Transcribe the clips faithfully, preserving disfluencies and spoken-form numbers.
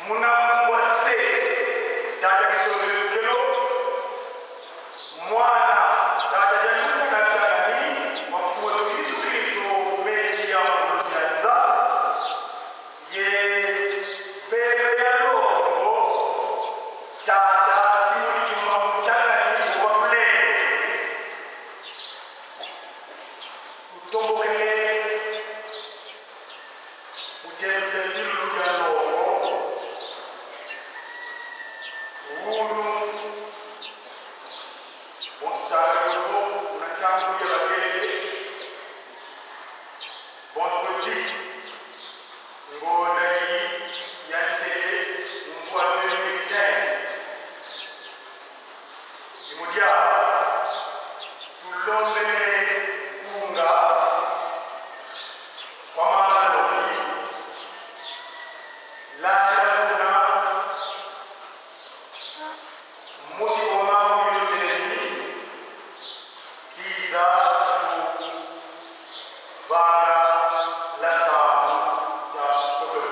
Muna nkumbu a Se, Tata Kisolwelo, Mwana, Tata Dialungana Kiangani, wa Mfumu wetu Yesu Kristo, Mesia, Mvuluzi a Nza, ye Mpeve ya Longo, Tata Simoni Kimbangu Kiangani, wa Tulendo. Tutombokele mu tembele nzilulu ya longo. Wunu, bonso tala yovo, muna ntangu ya bakeleke, bonso bodi, ngonda yi ya ntete, mu mvu wa deux mille quinze. Ni mu diambu tulombele nkunga kwa Mama Loki, landila kuna mosi wa mambu Yerusalemi, kiza kuvanga la sambu ya kotolo.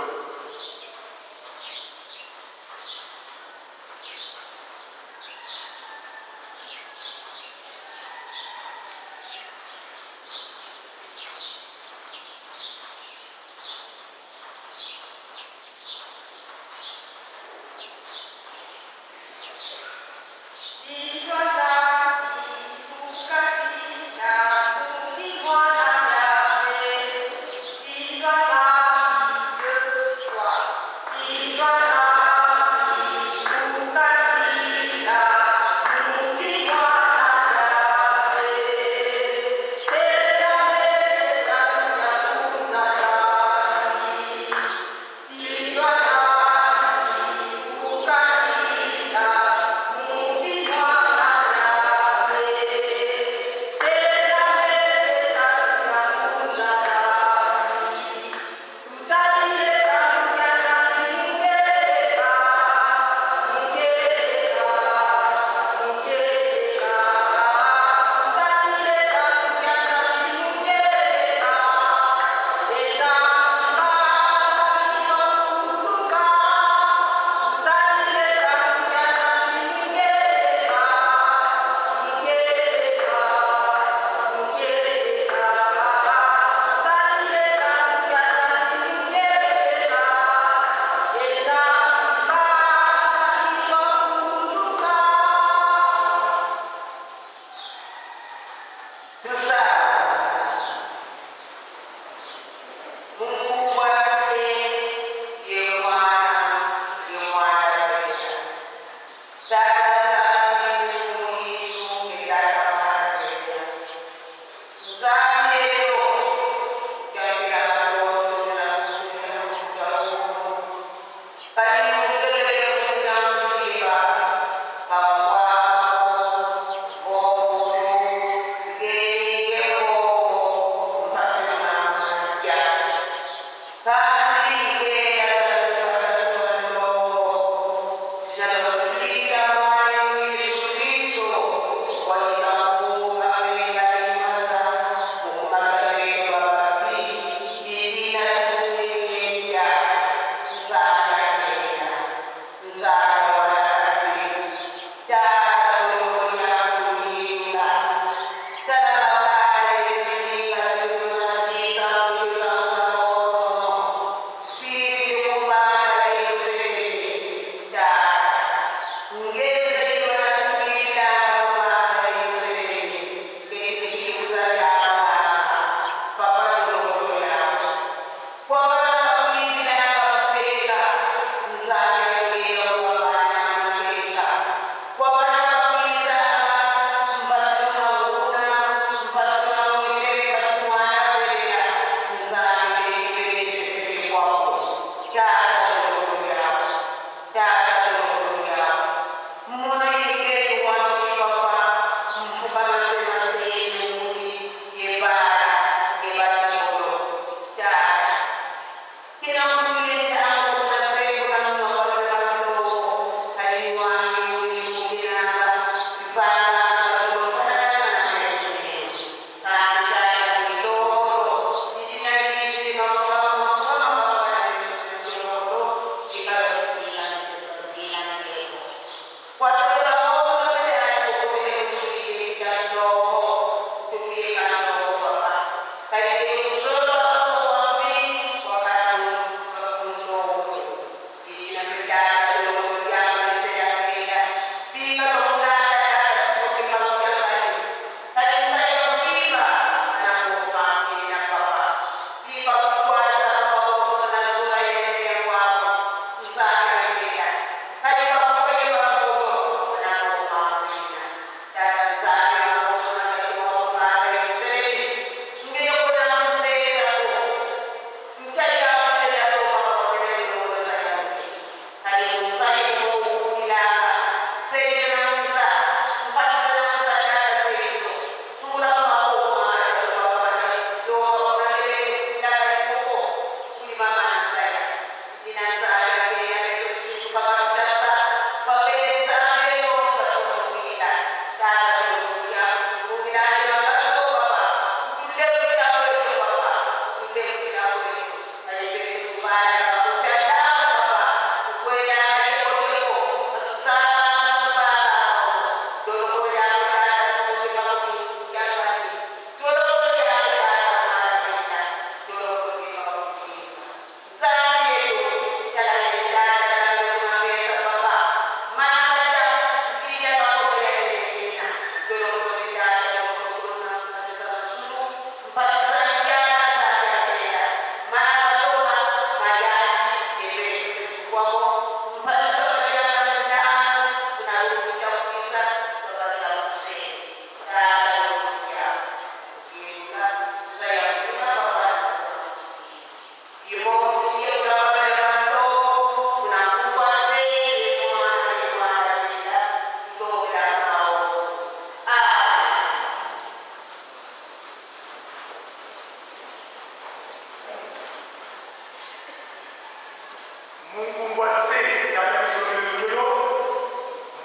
Mu nkumbu a Se, Tata Kisongele Lukelo,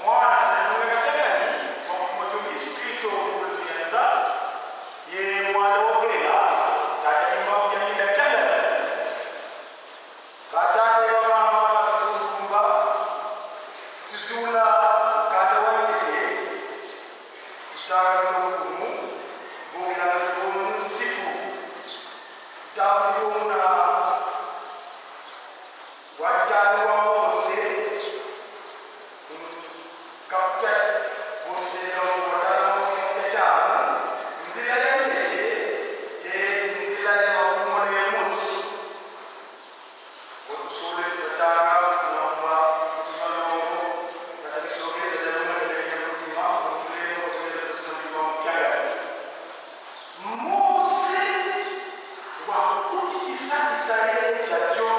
Mwana, Tata Lunga Katangani, wa Mfumu wetu Yesu Kristo, Mvuluzi ya Nza, ye Mwanda wa Vela, Tata Kimbangu Kiamina Kiangani. Batata ye bamama, batukumba, tuziula mukanda wa ntete, tutanga nkumu, bongela nkumu nsiku, tutanga nkumu na watanu wa Mose, kaputa, bongela watanu wa Mose, kaputa tanu, nzila ya ntete, te nzila ya makumole ya mosi. Otusole tutatanga, kunomba, kutuza longo, kata kisongele, kata longo, kata kina mutima, kutulelo, kutulelo, kusima mutima mukiaga. Mose wakutikisa Israele diadio,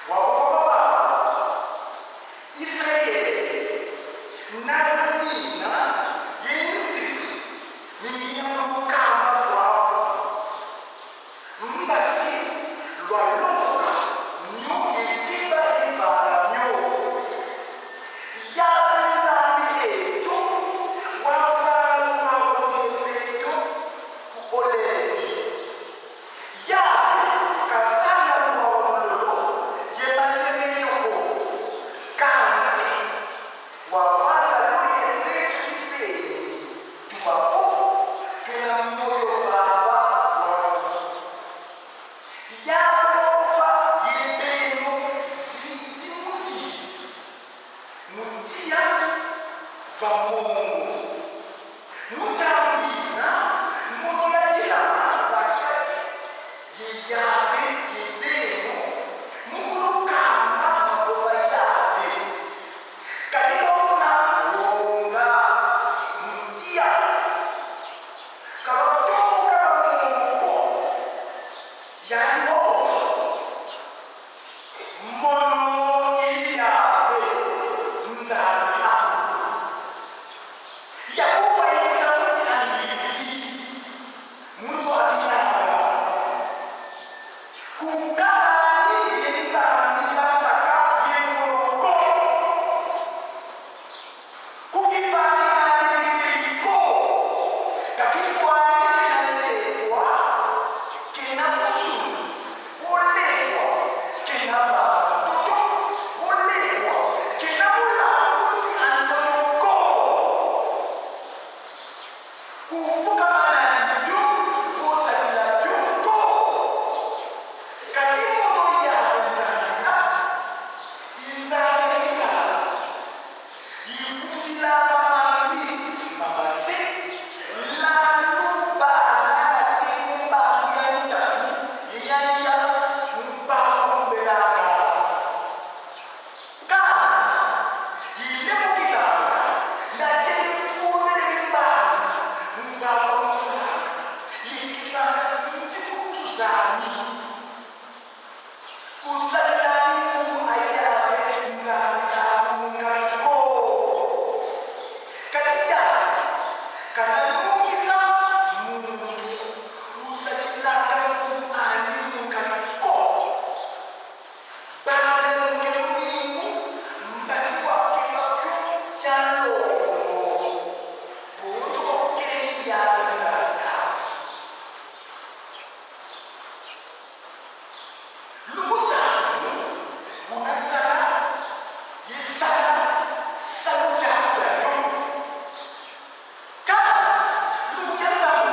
wavova: Israele, na mina, ye nsi, ni mina mu lukamba lwau. Mbasi lwalongoka mio ye keba ye vana mio. Yave Nzambi eto wavanga luwawanu ye beto ku Horebi. Yave kavanga luwawanu lolo ye mase meno ko, kansi wavanga lo ye beto kibeni, tuba ko, twena moyo vava wau. Yave wavova ye beno zizi mu zizi, mu tiya va mongo. Mu ntangu yina, mono yatelama va kati ye Yave ye beno, mu kulukamba mavova Yave. Kadi bamona wonga mu tiya, ka batomboka va mongo ko. Yandi wavova: Mono i Yave, Nzambi aku. Yakufwa ye nsakuti a ngiti, mu nzo a kinanga. Kukala ni ye nzambi za nkaka ye ngolo ko. Kukifwani kina biteki ko, ka kifwani kina lekwa, kina musu, vo lekwa, kina va ntoto, vo lekwa, kina mulanguti a ntoto ko. Kufukamana ni bio, vo sadila bio ko. Kadi mono Yave Nzambi aku, i Nzambi a kitala. Ivutukilanga mambi ma mase, landu bana na temba ya ntatu, ya, ya, mbangu mbelanga. Kansi, ilebukilanga na te ifumene zimbangu, mbangu nzolanga, ikilanga nzikukusu zami. Kusadilani nkumbu a Yave Nzambi aku mu nkatu ko. Kadi Yave kana lungisa muntu usadilanga nkumbu andi mu nkatu ko. Banda mu nkembo ningu, mbasi wakemba kio kia longo. Bonso kukeni Yave Nzambi aku. Lumbu samu, buna sala, ye sala, salu diaku dia niongo. Kansi, lumbu kia Nzambi,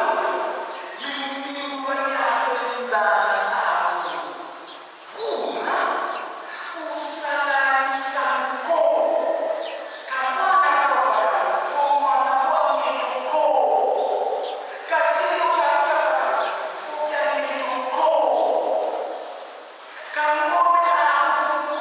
lumbu minu wa Yave Nzambi aku. Buna, kusalani salu ko. Ka mwana kwa vata, vo mwana kwa nkento ko. Ka sindo kia, kia vata, vo kia nkento ko. Ka ngombe aku, vo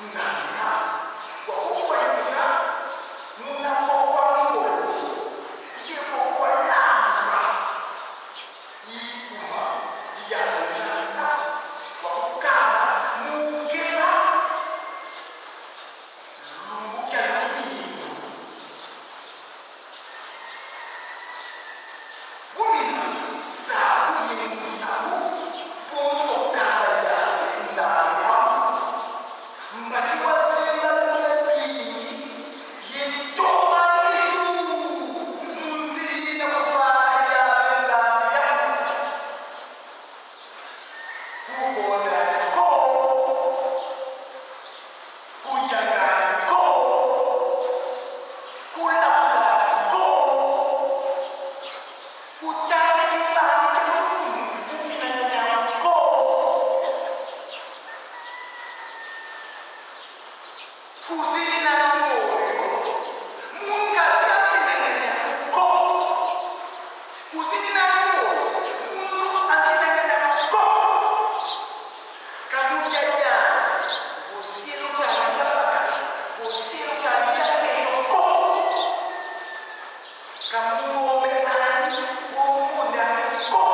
Nzambi a, wakufwayisa muna koko kwa ngolo, ye koko kwa lamba. I kuma, i ya Nzambi a, wakukamba mu kela lumbu kia lumingu. Vumina, sabu ye mutu aku, bonso kukamba ya Nzambi aku. Mbasi wazenga kuna bingi, ye toma nitu, mu nzila kuvana ya Nzambi aku. Kuvonda ko, kuyanga ko, kulakula ko, kutanga kimbangi kia mfumu, kufinangana ko. Kuzina moyo, mu nkasi afinangana ko. Kuzina moyo, mu nzo afinangana ko. Ka mu via diandi, vo cielo kiandi kia bakala, vo cielo kiandi kia nkento ko. Ka mu ngombe ani, vo mpunda ani ko.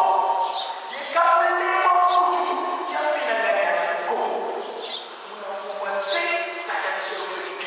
Ye ka mu lema muntu kia mfinangana ko. Muna nkumbu a se, Tata, tusololele.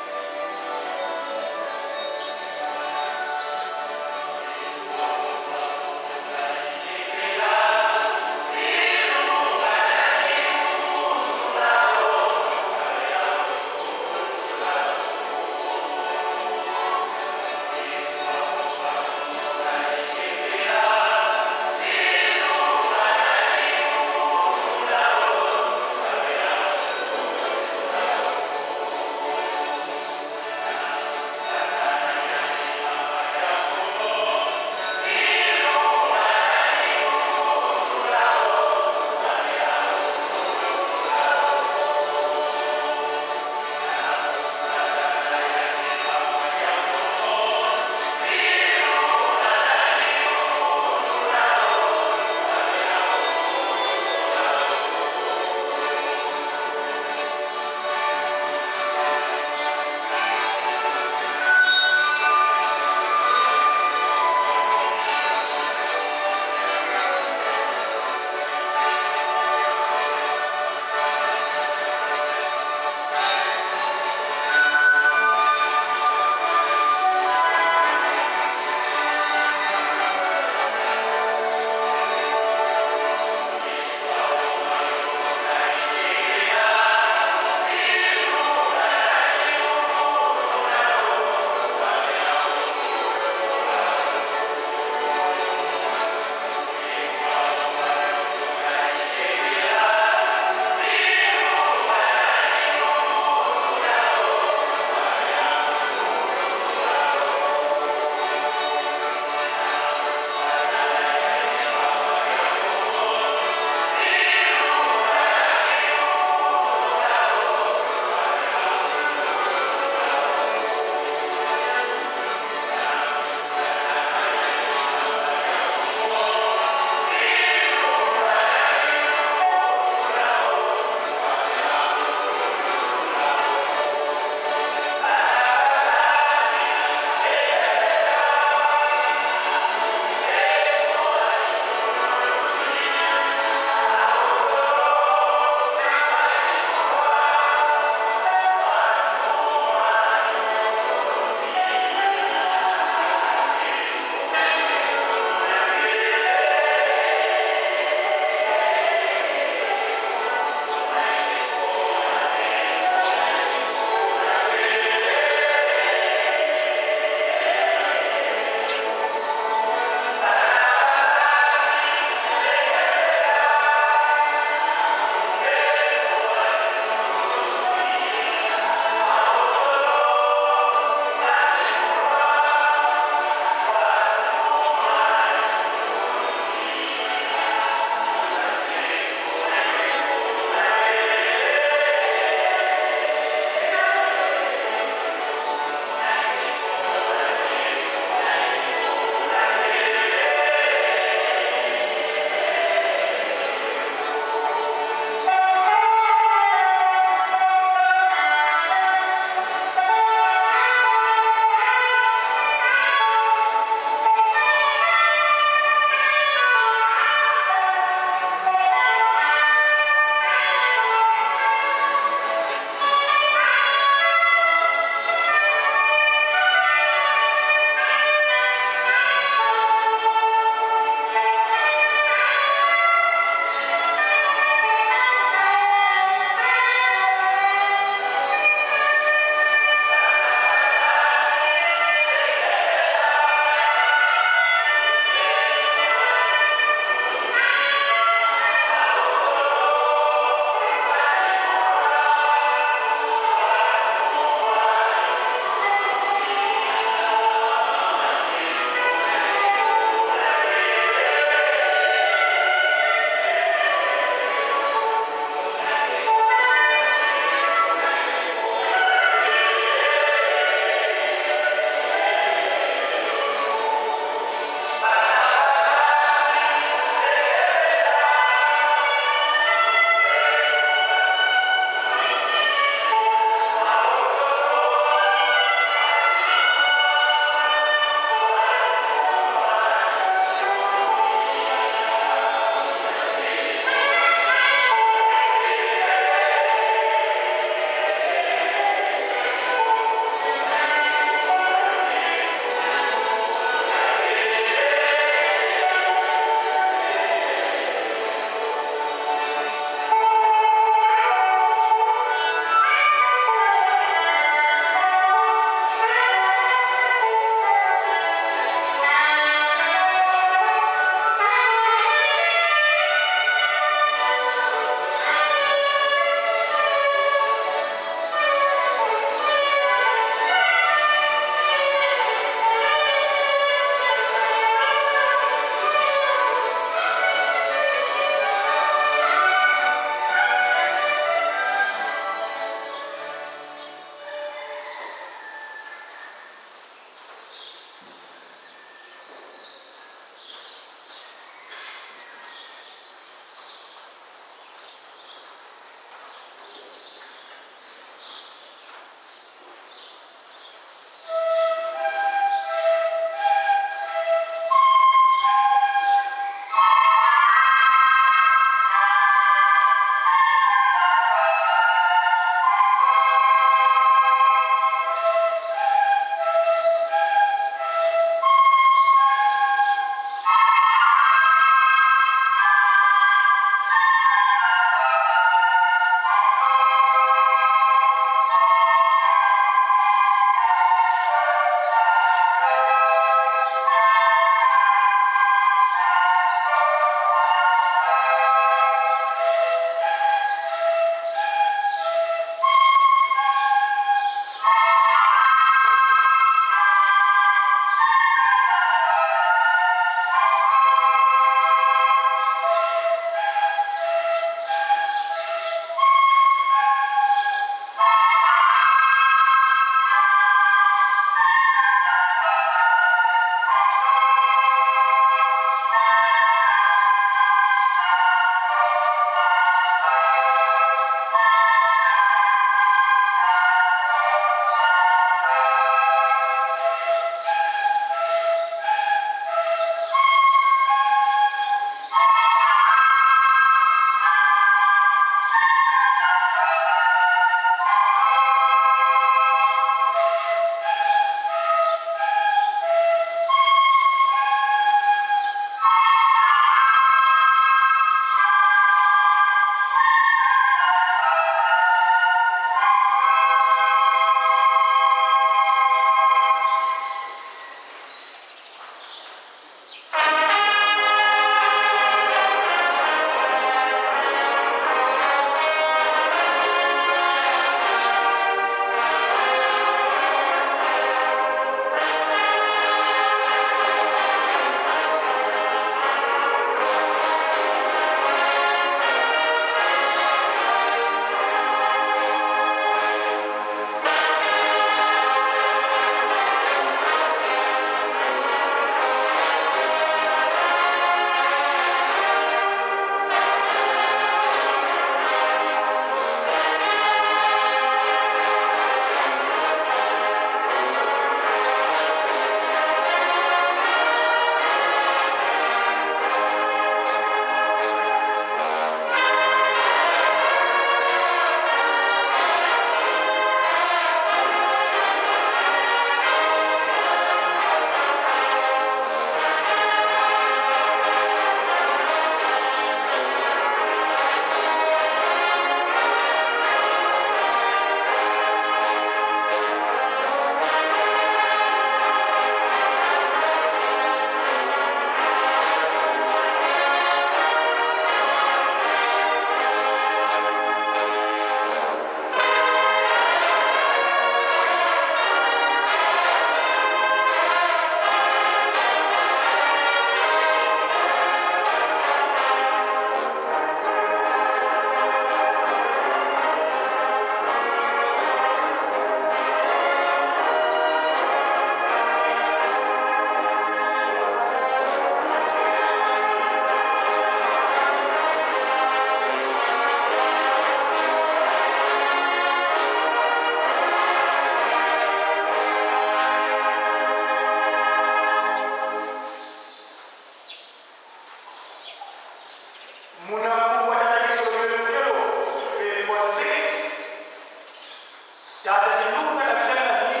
Yalunga na kiangani,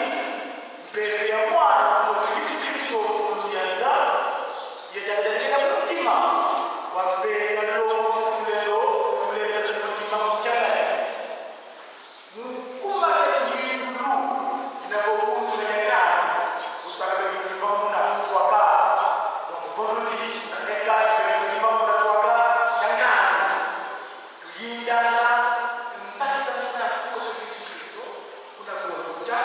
mpeve ya mwana wetu Yesu Kristo, mbuzi ya Nzambi, yatadalila mutima wa mpeve ya longo, tulendo, tulendo, sima kimbangu kiangani. Mu kuma kia yindulu, ina vo muntu na nyakana, usitaka bebe kimbangu muna twaka. Donc, vendredi, na nyakana, bebe kimbangu muna twaka, nyakana. Yindanga mpasi za muna Mfumu wetu Yesu Kristo, kuna Golgota,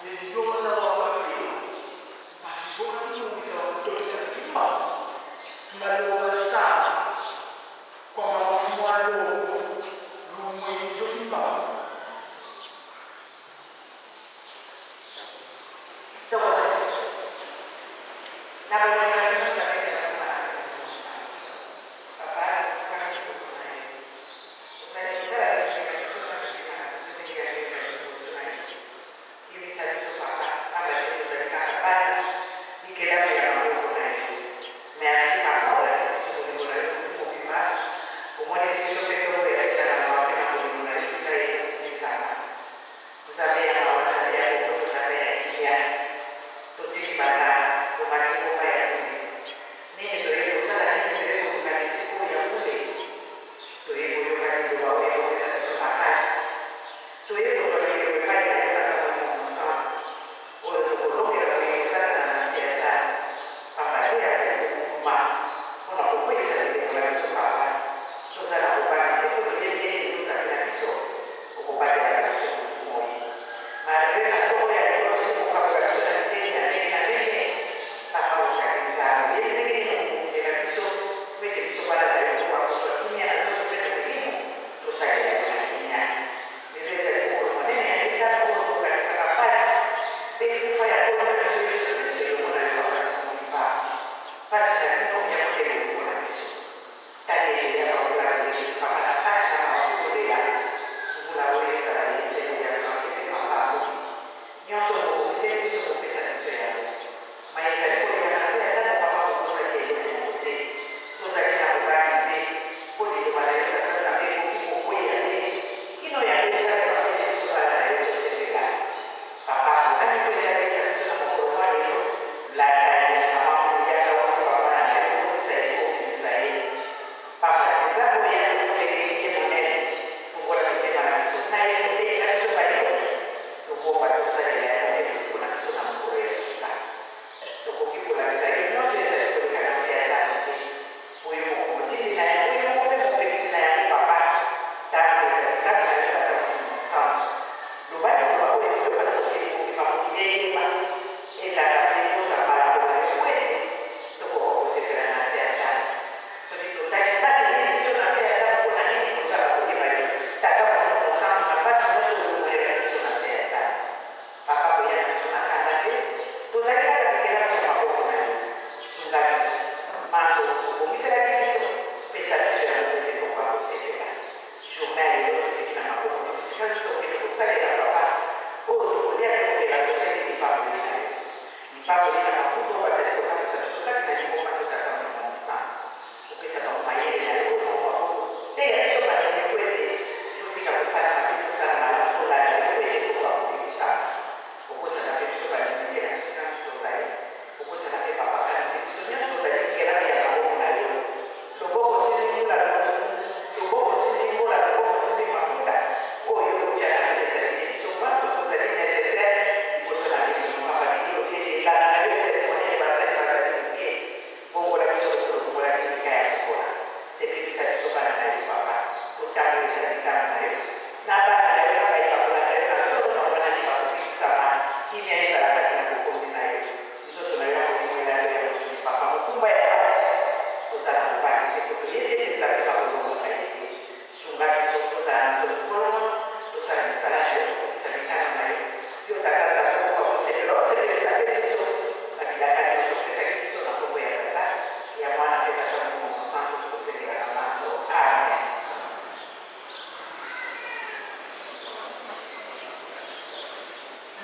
ye ndiona wa mafila, mpasi bona kimungisa wa kutoto ya kimbangu. Tunalomba sana kwa mafumu wa longo, lumwe njo kimbangu. Merci, papa, merci, papa, merci, papa. Omoni biso mpe tokoyakisana mawa mpe na bolingo na yo, biso ye tokokisama. Nzambe ya mawa, Nzambe ya boboto, Nzambe ya kimia. Totiki bata, tomati ngomba ya bule. Nini toye kosala, nini toye koluka na esika ya bule? Toye koyoka liloba oyo ekopesa biso makasi. Toye kozwa bileko epai na yo, Tata Molimo Mosantu, oyo tokolongela koyokisana na nse ya Satana, pamba te azali kokuma mpo na kokweyisa bileko na biso, Papa. Toza na kobanga te, mpo toyebi ete yo Nzambe na biso, okobatela biso na bomoi. Malgre na ntongo ya lelo, tosi kokabola biso na biteni ya ndenge na ndenge, Papa ozali Nzambe. Oyebi ndenge nini okobundela biso, mpo ete biso bana na yo tokoka kozwa kimia na nzoto mpe na molimo, tosalela yo na kimia. Lelo ezali mokolo monene ya Nzambe oyo tokanisaka mpasi mpe kufa ya Nkolo na biso Yesu Kristo elongo na yo, Papa Simon Kimbangu. Mpasi na bino ya mokili lokola biso. Tala ebele ya baoyo balekisaka na mpasi na mawa mpe kolela. Mbula oyo ezala ya esengo, ya santé mpe mapamboli. Nyonso oyo okopesa biso, kopesa biso yango. Mai ezali koleka na nse ya Tata, Papa, kokosa te eloko moko te. Tozali na kobanga te, mpo liloba na yo, Tata Nzambe, ekoki kokweya te. Kino yango esalema mpo ete biso bana na yo tosepela. Papa, nani mpe nayebisa biso na mokolo mwa lelo, lata ye na mama muyaka wa se bamwana na yo, kotisa ye, kobimisa ye. Papa, nzambe ya koteleki te monene, fungola mitema na biso, na ye moteyi na biso bayoki, tobomba tosalela yango mpe mpo na biso na mokolo ya suka. Tokoki kolakisa yo nyonso ezali koleka na nse ya ntango te. Oyo mokonzi na yango, yo moko mpe mobebisi na yango, Papa. Ntango ezali ntango na yo, Tata Molimo Mosantu. Loba liloba oyo ekoyoka na mokili mobimba, mokili eyeba. Elaka mpe toza malako na yo, mpo ete tokoka kosepela na nse ya ntango. Soki totali mpasi nini biso na nse ya ntango, mpo na nini tozala koyeba yo, Tata Molimo Mosantu, na mpasi nyonso oyo okoyela biso na nse ya ntango? Papa, koya na biso na kanda te, tozali kaka bikelamu ya maboko na yo. Sunga biso. Manso obongiselaki biso, pesa biso yango mpo ete tokoka kosepela. Journée ya lelo topesi na maboko na biso, biso tokende kosalela, Papa, oyo tokolia, tokomela, tosengi lipamboli na yo. Lipamboli na bakufi oyo bazali kokamwisa biso kati na lingomba na yo, Tata Molimo Mosantu. Opesa bango mayele na yo oyo na maboko. Teya biso bandeko ete tofika kosala mabe, tosala malamu, tolanda yo mpo ete tokoka kobikisama. Okotisa mpe biso balimite na biso na biso tozali. Okotisa mpe, Papa, kani mpe biso nyonso tozali kikelamu ya maboko na yo. Loboko simbi mbula, loboko simbi mbula, loboko simbi mafuta. Oyo otia na mesa ezali biso banso tozali nécessaire liboso na bino, Papa, bino otie elaka na yo ezali monene, basali bazali moke. Bongola biso lokola obongolaki ndika ya kokola. Sepelisa biso bana na yo, Papa. Otambolisa ntango na yo. Na bana na yo, na baye bakolanda yo na solo, na wana nde bakobikisama. Kimia ezala kati na bokonzi na yo. Nzoto na yo akolimwela yo ya mokili, Papa. Mokumba ya mpasi, toza na mobali te, mpo toyebi ete Nzambe bakolongoka ye te. Sunga biso, tozala na nzoto kolongono, tosala misala na yo, tokokisa mikano na yo. Yo, Tata Nzambe, okoka kosepela, osepelisa mpe biso na bilaka nyonso opesaki biso na nkombo ya Tata, ya Mwana mpe Tata Molimo Mosantu, tokosengelaka banso. Amen.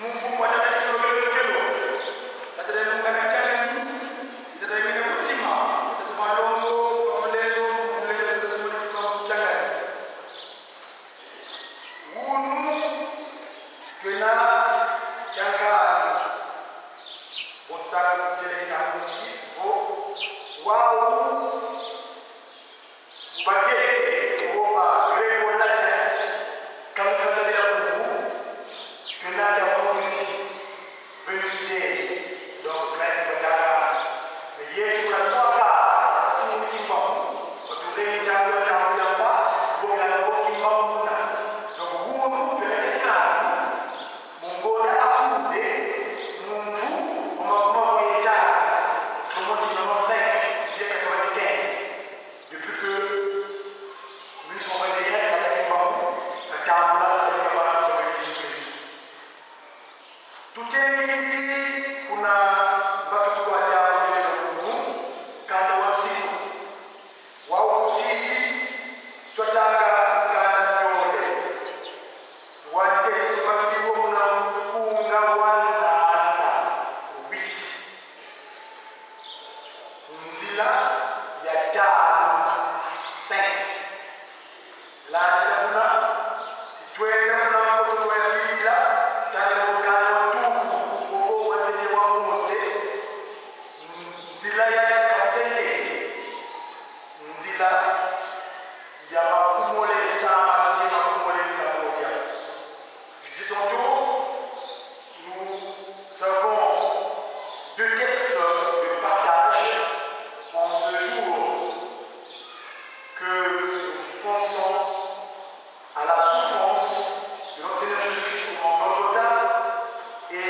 Mumbu mwa Tata Kisolokelo Lukelo, Tata Lunga na Kiangani, Tata Yimina Mutima, Tata Malongo, Mulelo, Mulelo, Tata Simoni Kimbangu Kiangani. Wunu, twena Kiankaka. Bon, tutanga kutele kitambusi, vo, wau, Bagreke, vo ba Greco-Latin, quand ça c'est la boubou, que n'a qu'à prendre Venus Dei, donc, plainte batanga. Mais il y a tout la trois quarts, parce que nous qui vont, on tourne les gens de la Yamba, pour la Kimba Muna. Donc, vous, vous, vous, Mungona akunde, mu mvu wa makumi mavweti, autrement dit, nonante-cinq, il y a quatre-vingt-quinze. Depuis que mille neuf cent vingt et un, kata kimbangu, katambula salu ya bana kwa Yesu Kristo. Tutengidi kuna batutu kwa diambu, kanda wa nsiku. Wau kusidi, si twatanga nkanda miole. Wa ntete tubakidi wo muna nkunga wa nana, huit. Nzila ya tanu, cinq. Landila muna, si twenda muna nkoto ya Biblia, tala mukanda wa tuku, ovo wa ntete wa Mose, nzila ya katete. Nzila ya makumole nsambanu, makumole nsambanu. Je disais tantôt, nous avons deux textes de partage en ce jour que nous pensons à la souffrance de notre Seigneur Jésus-Christ au mont Golgotha et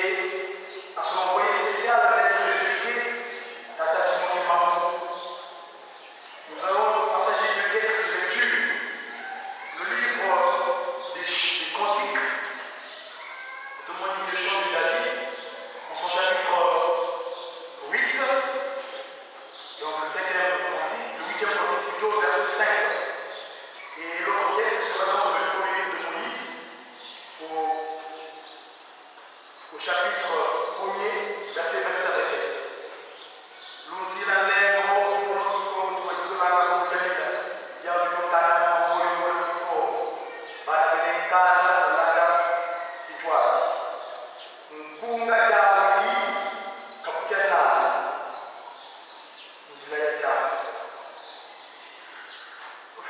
à son envoyé spécial, l'Esprit de vérité, Tata Simon Kimbangu. Nous allons partager deux textes de lecture. Le livre des ch-, des Cantiques, autrement dit le chant de David, en son chapitre huit, donc le cinquième cantique, le huitième cantique plutôt, verset cinq. Et l'autre texte sera dans le premier livre de Moïse, au au chapitre premier, verset vingt-six à vingt-sept. Lunzila nlemvo, mono Kikongo tuwa izola na mudalila, ya lukana mwa moyo wa Kikongo. Bana bene nkanda, zalaga, kitwati. Nkunga David, kapu kia nana. Nzila ya tanu.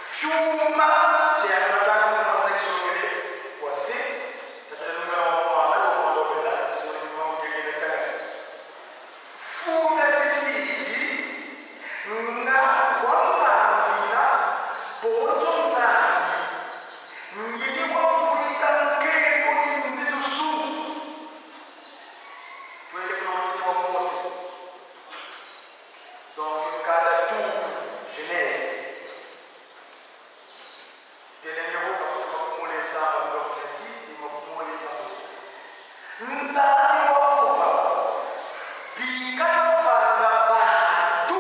Fiuma, te ya matanga mwana kisongele, wa se, tatele nunga na mwana, wa mwana vela, si wali mwana kuyekele tanga. Fiuma fisidi, nga wamvangila, bonso Nzambi. Ngeye wamvwika nkembo inzi tusu. Twele kuna matete wa Mose. Donc, nkanda tuku, Genèse. Telenge vo kapu kia makumole nsambanu, donc, insiste, makumole nsambanu. Nzambi wa vova, bika kavanga bantu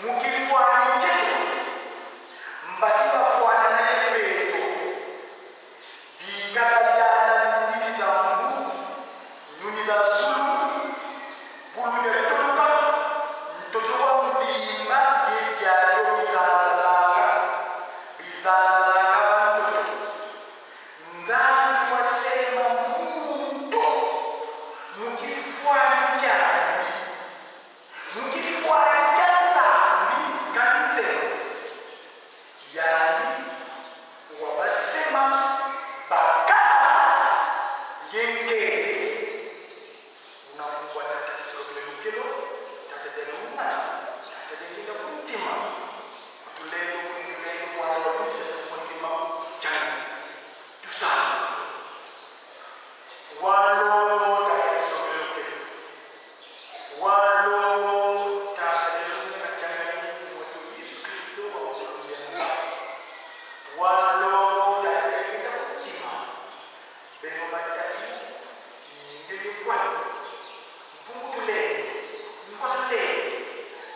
mu kifwani kieto, mbasi bafwana na ye beto. Bika bayana mbisi za mbu, nyuni za zulu, bulu dia toloka, ntoto wa mvimba, ye diadio bizanzalanga, bizanzalanga va ntoto. Nzambi wasema muntu mu kifwani kiandi, mu kifwani kia Nzambi kansema. Yandi wabasema bakala ye nkento. Una mungwa Tata Kisolokele Lukelo, Tata dia Lumana, Tata dia Nginda ku ntima. Tulendo, tulendo, kwa wa luti, Tata Simon Kimbangu, kiangani. Tusala. Wa longo, Tata Kisolokele Lukelo. Wa longo, Tata dia Lumana, kiangani, Mfumu wetu Yesu Kristo, wa mvuluzi ya Nzambi. Wa longo, Tata dia Nginda ku ntima. Beno batatu, ngeye kwani. Mpungu Tulendo, Nkwa Tulendo,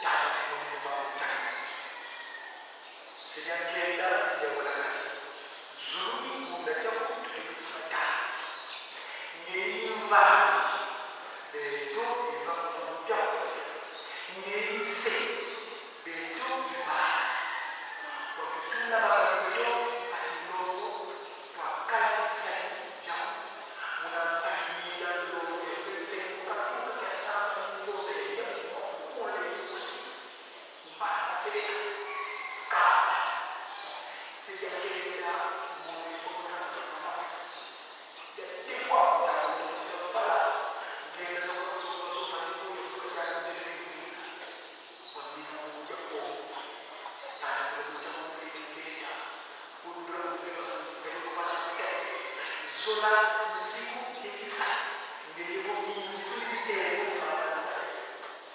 Tata Simon Kimbangu, kiangani. Se dia nkenda, se dia mwalakasi. Zulu ni kunda kia kutu kikutu kata. Ngeye mvana, beto iva kutu kia. Ngeye se, beto iva. Kwa kutuna baka beto, asi longo, twakala kisa kia. Nsiku tekisa, ngeye vo i ntuli bitelo kwa manza.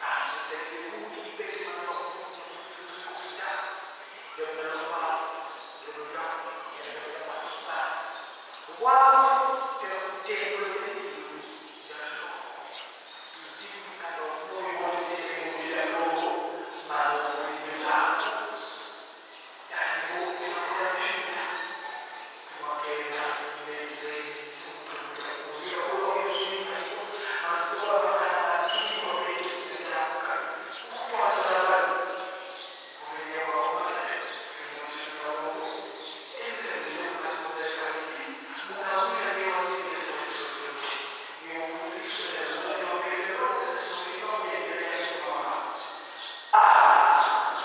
Tantu tekele kuti beto mana kwa kufuta. Ndio nalomba, ndio nalomba, ndio nalomba. Wao tena kutendo lenzi ya lo. Tusimu kando moyo wote ya lo, mano ya lo. Ah!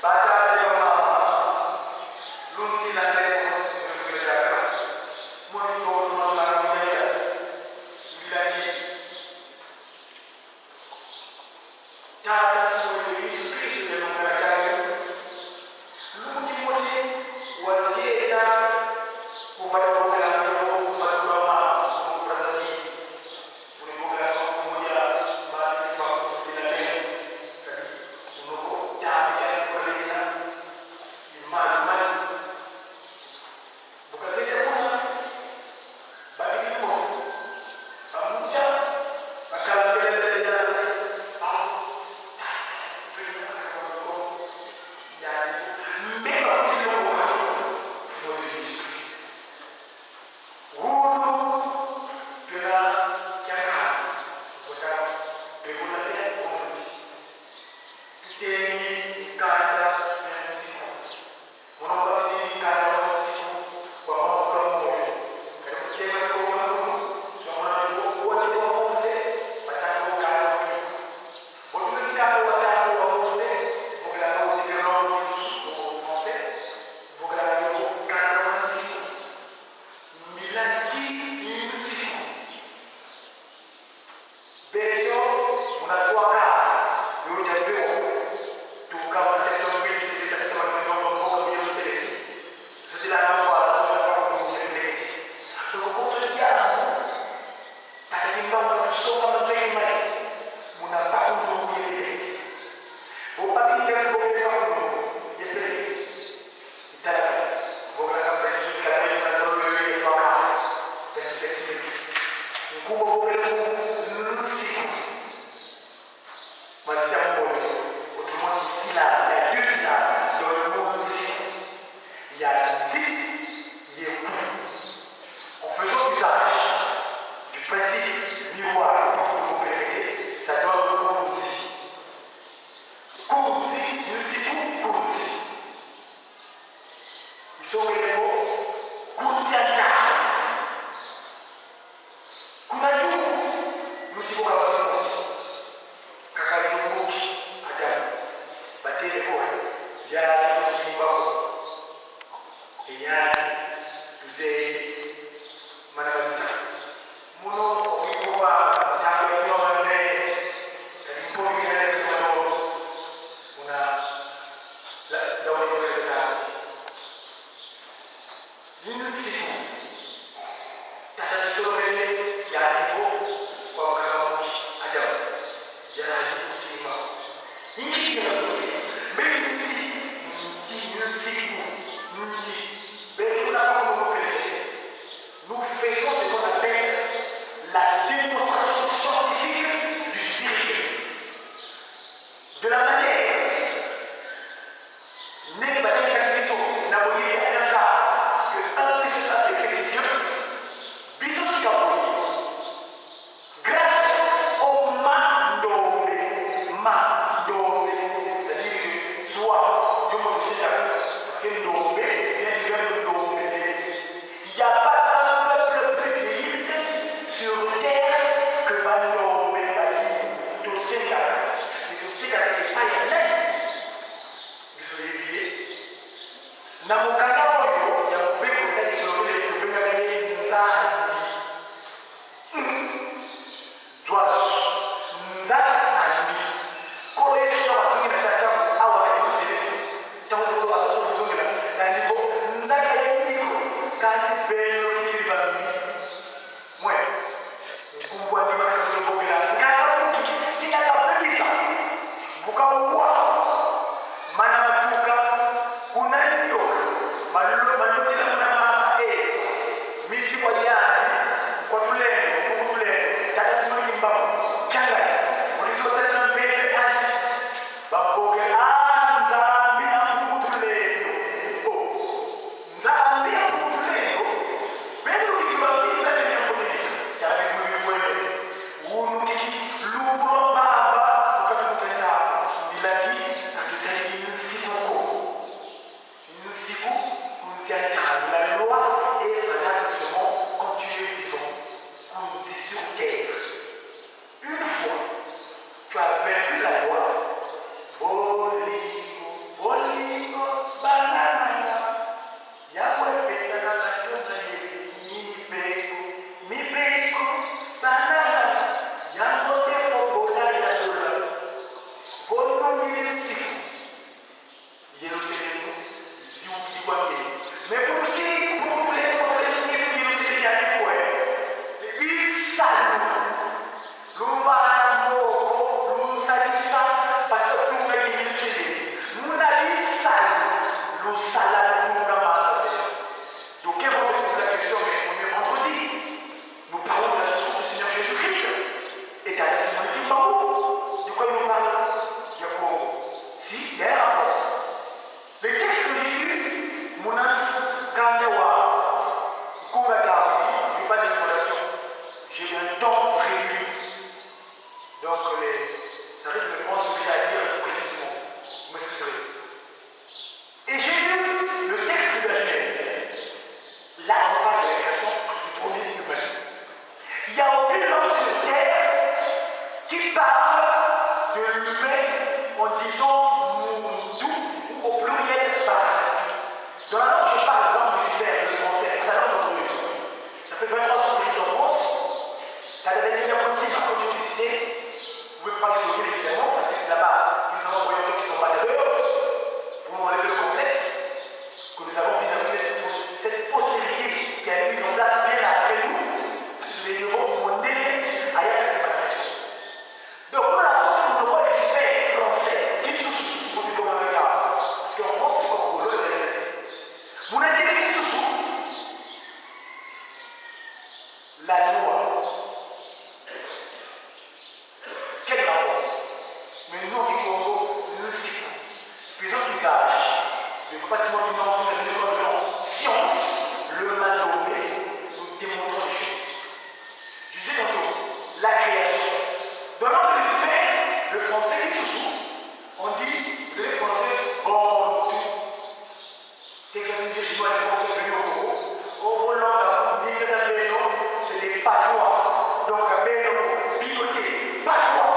Batata ye bamama, lunzila ndeko, moni ko mazala mwenga, bilaki. Tata Mfumu wetu Yesu Kristu ya Mungala Kali, lumbu kimosi wazieta kuvata bokela ndeko, kubatula mama, kubatula sasi. Uni bokela kwa kumoja, bati kwa kutina leo. Kadi, unoko, tabi ya kwa lena. Imani, imani. Bukazete kuna, babili mo. Bamuta, bakala mbele ya. Ah, ya, mbele ya kutina kwa. Fumo de Yesu Kristu. Wunu tuna kiakala, kota, beguna tena konzi. Tuteni nkanda ya nsiku. Mono bakidi nkanda wa nsiku kwa mambu ma moyo. Kadi kutema kwa mambu, so mwana mbo, kwa kwa Mose, batanga nkanda wa nsiku. Botula nkanda wa ntangu wa Mose, bokela kwa Deutéronome, kwa français, bokela kwa nkanda wa nsiku. Milandi insi. Beto, muna twaka, yo ya veo. Tuka muna septembre, sisi takisa manu mboka mu Yerusalemi. Zodila na kwa la sosa kwa kumu ya pelekete. Toko kwa sosa ya. Tata Kimbangu tusonga matoki mai. Muna paku nungu ya pelekete. Bo papi ndeko bo paku nungu ya pelekete. Itala, bokela ka preciso kala ni na zolo yo ye toka. Preciso sisi. Nkubo bokela nkubo nsiku. Mazita moyo, autrement dit syllabe, il y a deux syllabes dans le mot nsiku. Il y a nsi, il y a ku. En faisant usage du principe miroir, ça donne le mot nsi. Kunzi, nsiku, kunzi. Isongele vo, kunzi ata. Kuna tu, lusiku ka lumosi. Kaka lumbuki, Adam. Batele vo, ya lusiku ba. E ya, tuze, mana baluta. Mono, oki kuba, ntangu ya fuma mane, kadi mpo mikele ya kuba no, muna, la, la, la, la, la. Yina nsiku, Tata Kisolokele, ya nivo, kwa mkaka muki, Adam, ya nivo sima. Inki ya nivo sima? Mbele nti, nti, nsiku, nti. Mbele kuna kwa mkaka muki. Nous faisons ce qu'on appelle la démonstration scientifique du spirituel. De la manière, ndenge batekisaki biso na boyebi ya un quart que un plus un égale Dieu, biso sika boye. Grâce au mandombe, mandombe, c'est-à-dire que zwa, yo moto osisa, parce que ndombe vient du verbe ndombe. Il n'y a pas un peuple plus déiste sur terre que bandombe, bayi, tosengaka, mais tosengaka epai ya nani? Biso yebi ye. Na mokanda oyo ya mobeko na Kisolokele, tobengaka ye Nzambi. Zwa lisusu. Nzambi. Nkolo Yesu soki azongi na se ya ntango awa na Yerusalemi, ntango oyo azozongela, na nivo, Nzambi ayebi ko, kansi beno kiti ba Kwa Tulendo, Mpungu Tulendo, Tata Simon Kimbangu, Kiangani, Modizo Tata Mpeve Anti, Bamboke, ah, Nzambi na Mpungu Tulendo. Oh, Nzambi na Mpungu Tulendo, beno kiki bambi Nzambi na Mpungu Tulendo, tabi kuli fwele. Unu kiki, lubu lwa mpamba, mukatu mutata, miladi, kakitali nsiku ko. Nsiku, kunzia ntangu, la loi est valable seulement quand tu es vivant, kunzi sur terre. Une fois tu as vaincu la loi, bolingo, bolingo, banana, yango epesaka bato mayele, mibeko, mibeko, banana, yango nde fobola ya lola. Vo nungi nsiku, Yelusalemi ziukidi kwa ngeye. Mais pour si, pour Tulendo, pour Tulendo, kizi Yelusalemi ya nifo, eh. Bisalu. Lumvana moko, lunsadisa, parce que tunga Yelusalemi. Muna bisalu, lusala tunga mata. Donc, ils vont se poser la question, mais on est vendredi. Nous parlons de la souffrance du Seigneur Jésus-Christ. Et Tata Simon Kimbangu, de quoi il nous parle? Il y a quoi? Si, il y a un rapport. Le texte que j'ai lu, muna nkanda wa Nkunga David, je n'ai pas d'information. J'ai un temps réduit. Donc, les, ça risque de prendre ce que j'ai à dire précisément. Vous m'excuserez. Et j'ai lu le texte de la Genèse. Là, on parle de la création du premier humain. Il n'y a aucune langue sur terre qui parle de l'humain en disant muntu ou au pluriel bantu. Dans la langue que je parle, la langue Lucifer, le français, c'est la langue de Dieu. Ça fait vingt-trois ans que je vis en France. T'as des gens qui ont dit, quand tu visites, vous pouvez pas les sauver, évidemment, parce que c'est là-bas que nous avons envoyé en tant qu'ambassadeurs pour enlever le complexe que nous avons vis-à-vis de cette, cette postérité qui a été mise en place bien après nous, parce que nous devrons demander à y avoir cette malfaction. Donc, on a apporté le mot Lucifer français, qui tous, on se demande, parce qu'en France, c'est pas pour le reste. Mon intérêt, qui tous, la loi. Quel rapport? Mais nous, au Congo, nous, c'est, faisons usage de Papa Simon Kimbangu, nous avons le temps. Science, le Manomé, nous démontrons les choses. Je disais tantôt, la création. Dans l'ordre de Lucifer, le français, qui tous, on dit, vous allez prononcer Bantu. Quelqu'un vient dire chez moi, les Français venus au Congo, oh, vos langues à vous, ni que ça fait non, c'est des patois. Donc, à Beno, Binoté, patois.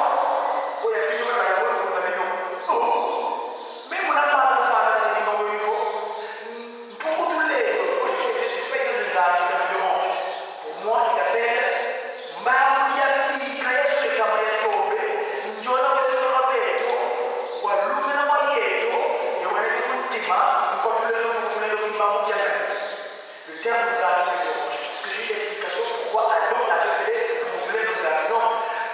Oh, il y a plus de patois, vous avez non. Oh, mais mon amant, ça, là, il y a des noms au niveau. Mpungu Tulendo, je fais ça, ça me dérange. Pour moi, il s'appelle Mbangu ya Afrika, ya Afrika, ya Tobe, Njola Wesela Mabeto, Walumela Mayeto, ya Wanete Kuntima, Mkotulelo, Mkotulelo Kimbangu Kiangani. Le terme Nzambi me dérange, parce que j'ai une explication pourquoi Adam l'avait appelé Mkotulelo Nzambi. Donc,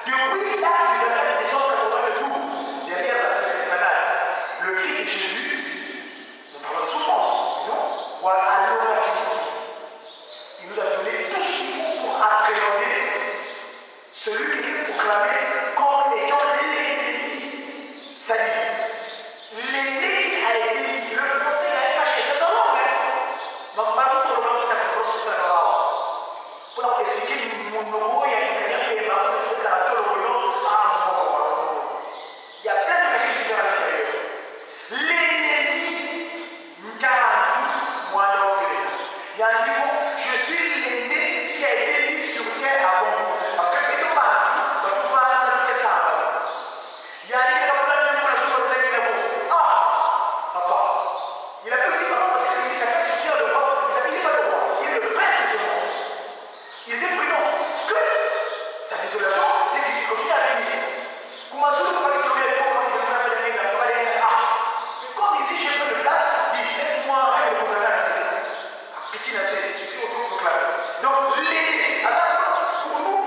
depuis l'acte du vingt-quatre décembre quatre-vingt-douze, derrière la fête de Esplanade, le Christ Jésus, nous parlons de souffrance, non? Voilà, alors, il nous a donné tout ce qu'il faut pour appréhender celui qui fut proclamé comme étant l'ennemi. Ça dit, l'ennemi a été, le français a caché, c'est sa langue, hein. Donc, pas pour le monde, la conférence, ça va. Pour leur expliquer, mon nom, il y a une carrière, il y a une carrière, il y a une carrière, il y a plein de cachets qui se font à l'intérieur. L'ennemi, ntantu, mwana wa Pelena. Yandi vo, je suis l'aîné qui a été mis sur terre avant vous. Parce que beto bantu, bantu vana na samba. Yandi kaka mwana na mwana zuba na mwana vo, ah, papa. Il a pris aussi papa parce qu'il s'appelle sur terre le roi, il s'appelle pas le roi, il est le prince de ce monde. Il était prudent. Parce que sa désolation, c'est qu'il continue à régner. Kuma zulu, kuma historia, kuma historia, kuma historia, ah. Mais comme ici, j'ai peu de place, dis, laisse-moi régner le Mozart ici. Ah, petit Nassé, ici, on peut proclamer. Donc, l'idée, à ça, pour nous,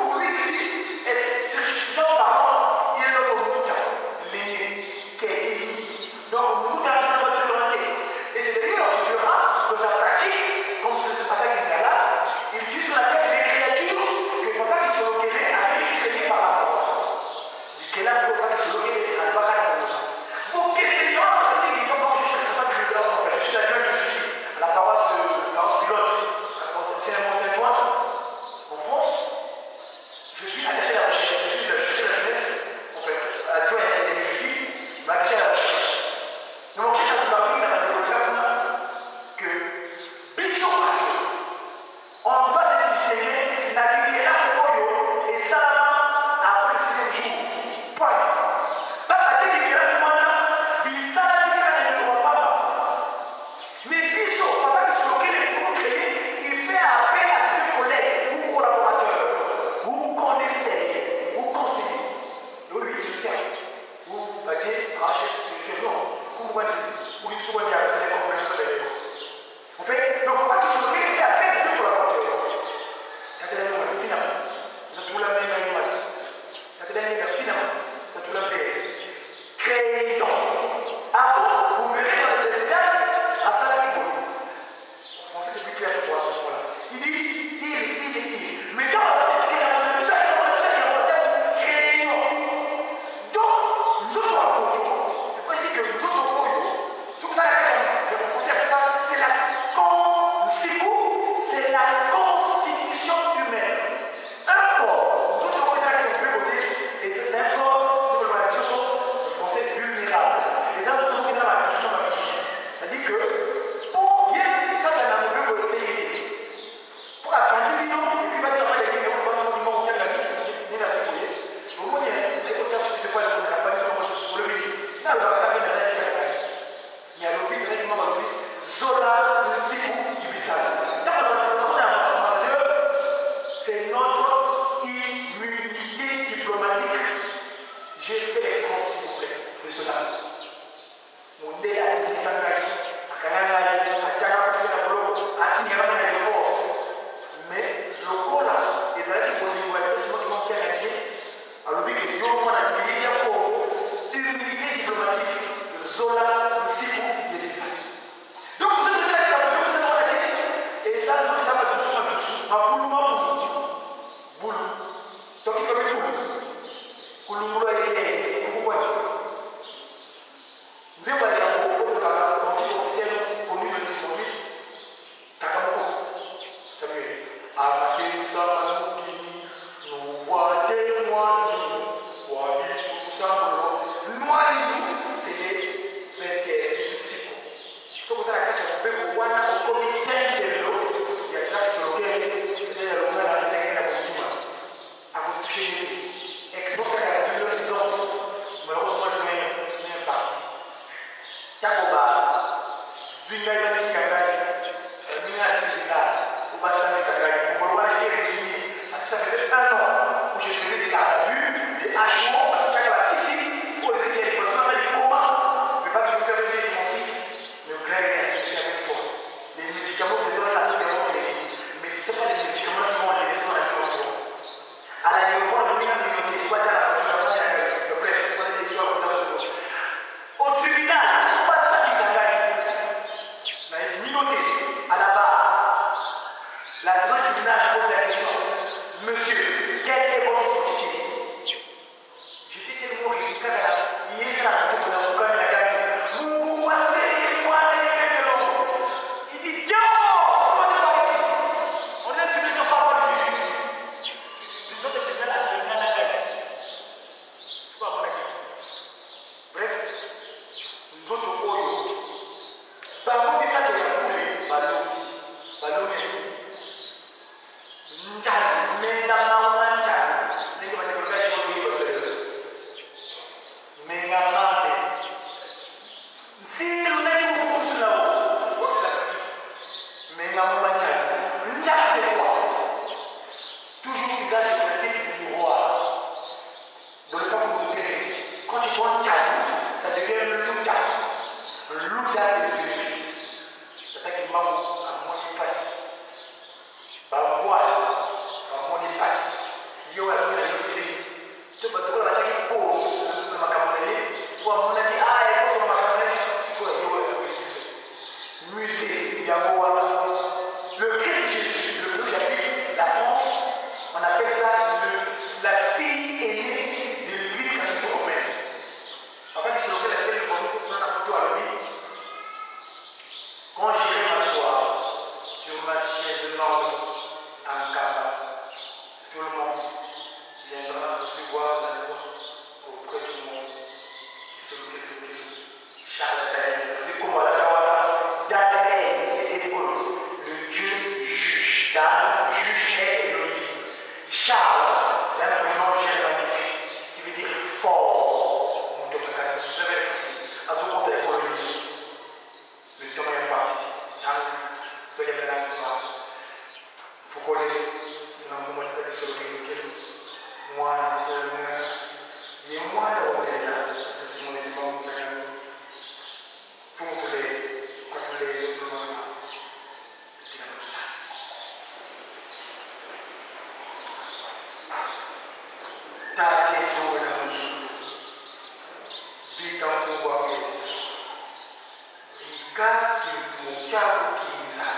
J'ai fait l'expérience, s'il vous plaît, de cela. Mundele atungisa ngai, akanga ngai, atiaka kutu na boloko, atinga ngai na aéroport. Mais lokola ezalaki bolingo ya pesi moto mwa kiana te, alobi ke yo mwana ndiri ya Kongo, humilité diplomatique, zola nsiku, yebisa. Donc, nzoto ezalaki kaka, nzoto ezalaki kaka te, eza nzoto eza madusu, madusu, mabulu, mabulu, bulu. Toki toki bulu. Kulungula ete, kukukwani. Nzembo ya Yambo, oyo kaka politique officielle connue de l'Église, kaka moko. Samuel. Amatesa manukini, nuvwa te mwani, kwa bisu kusambolo, nwani, c'est les interdits, c'est quoi. Soki oza na kati ya mobeko wana, okomi tempelo ya Jacques Solokele, mpe ya Longala, ndenge na Mutima. Akotoucher ye te. Expose kaka ya deux heures, exemple, malheureusement, je mets, mets un parti. Ntango bazwi ngai, batika ngai, eh, mina tribunal, po basambisa ngai. Mokolo wana j'étais résigné, parce que ça faisait un an où je faisais des gardes à vue, des H O, parce que chaque fois ici, oh, ils étaient les personnes, les comas, mais pas que je faisais mon fils, le grand, je suis avec toi. Les médicaments que je dois là, c'est vraiment les, mais si c'est pas les médicaments qui vont enlever, c'est mon ami contre toi. À l'aéroport, le mien, il était quoi, t'as la voiture, bref, c'est pas les histoires, on a. Au tribunal, on va s'amuser à gagner. Mais minotté, à la barre. La présidente du tribunal pose la question. Monsieur, quelle est votre identité ? J'étais tellement résigné, kaka na yela, ntomo na fuka na gani. Mungu wa seke mwana ye peke longo. Il dit, dehors, comment tu vas ici ? On est tous les enfants de Jésus. Les autres étaient là, les gars, là, là. C'est quoi, mon ami ? Bref, nzoto oyo. Bango misato ya bule, balongi. Balongi. Njali, menga mawu ma njali. Ndenge bandeko na ngai bazoyeba lelo. Menga mambe. Nsilu na kufuzu na wo. What's that? Menga mawu ma njali. Njali, c'est quoi ? Toujours usage de principe du miroir. Dans le cas où vous perdez, quand tu prends njali, ça devient luta. Luta, c'est le bénéfice. C'est-à-dire que mawu amoni mpasi. Ba voile, bamoni mpasi. Yo ya tuna yo sili. To ba tokola batiaki pause na makambo na ye. Kwa mona ki, ah, eko to makambo na ye, sikoyo yo ya tuna biso. Musée, yango wana. Le Christ Jésus, le Blue Jacket, la France, on appelle ça le, la fille aînée de l'Église catholique romaine. Papa Kisolokele atikeli bango kuna na poto, alobi, quand j'irai m'asseoir sur ma chaise longue à Nkamba, tout le monde viendra recevoir la loi auprès du monde. Kisolokele, Charles Taylor. C'est comme la loi, Daniel, c'est Dieu, le Dieu juge. Dan, juge, est Elohim. Charles, c'est un prénom germanique qui veut dire fort. Moto makasi, sous un précis. En tout cas, on est pour Yesu. Le temps est parti. Dans le, c'est-à-dire, maintenant, fukole, na mwana ya Kisolokele. Mwana, mwana, ye mwana wa Wela, kasi mwana ni mwana. Tumu tule, kwa tule, mwana. Tina kusa. Tata eto wena mu zulu, bika nkumbu aku, eza tusu. Bika kimfumu kiaku kiza.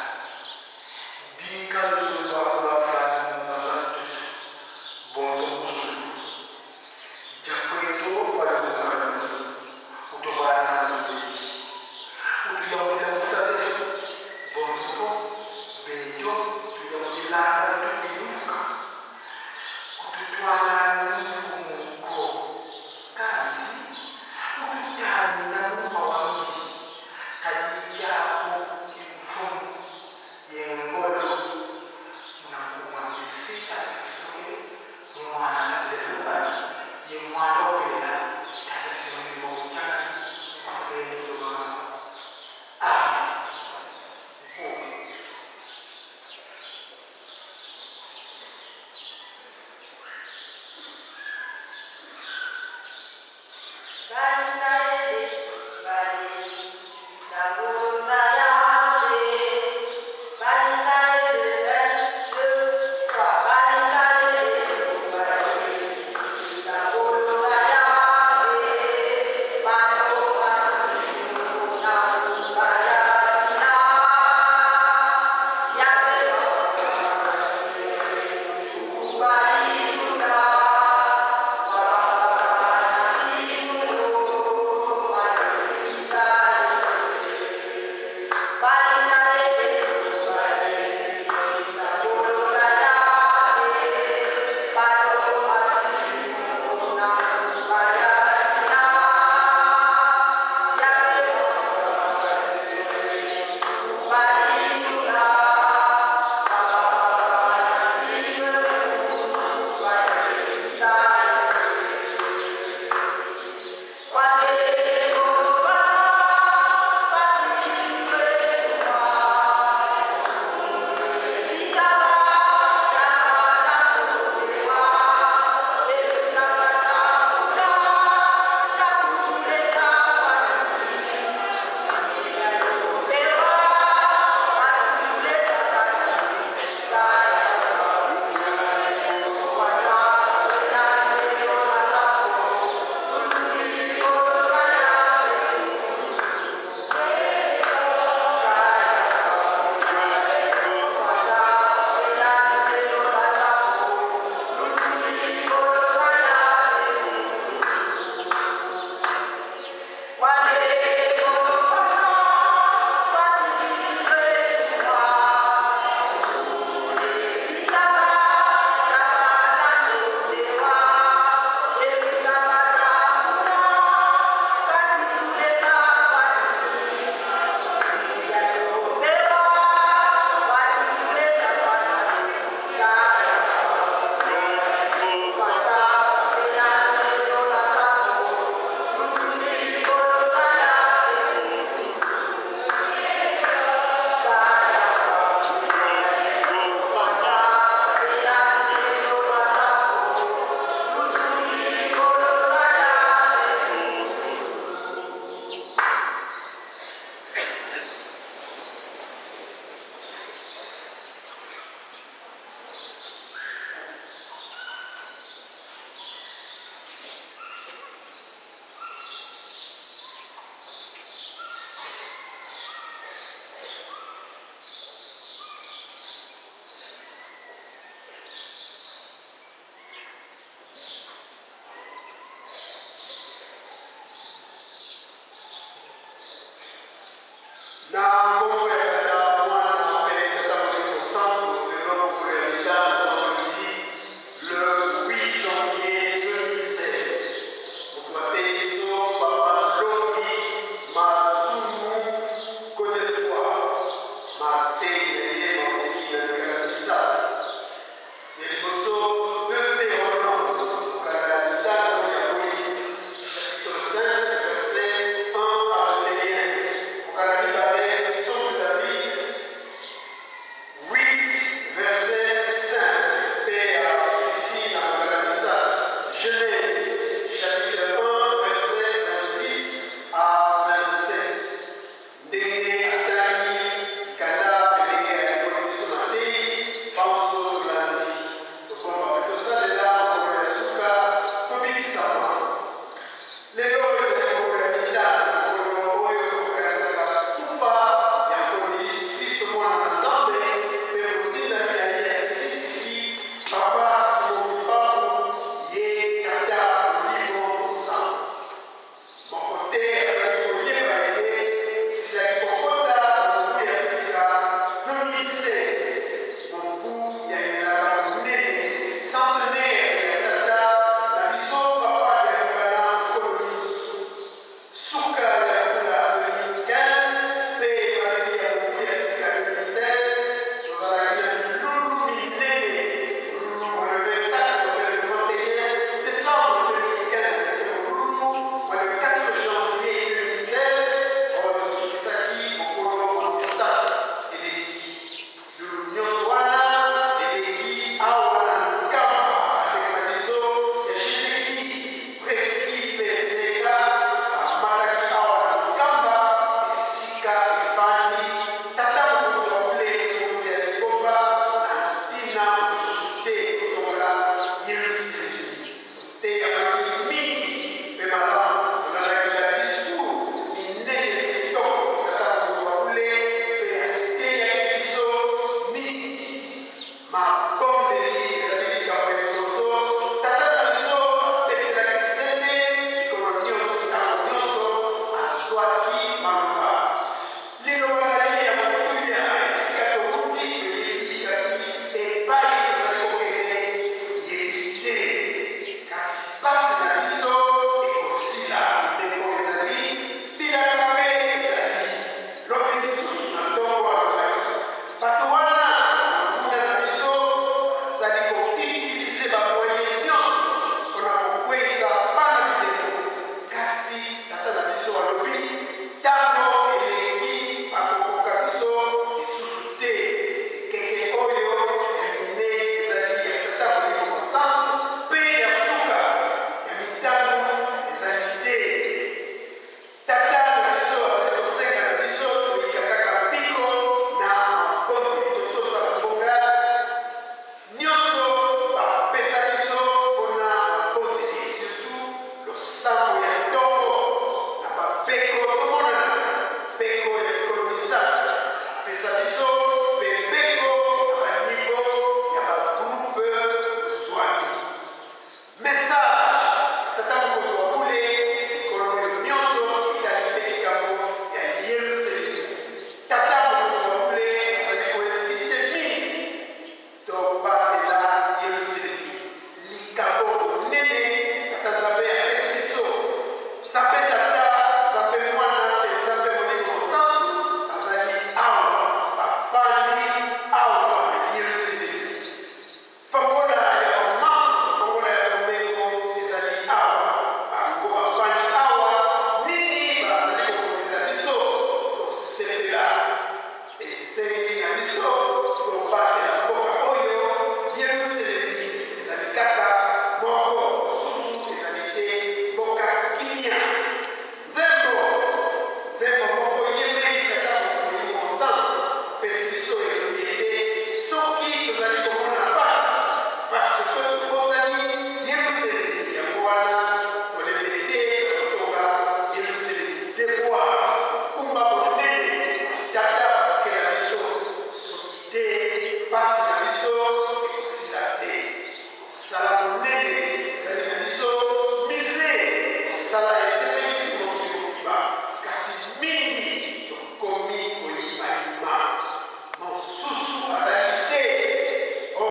Bika luzolo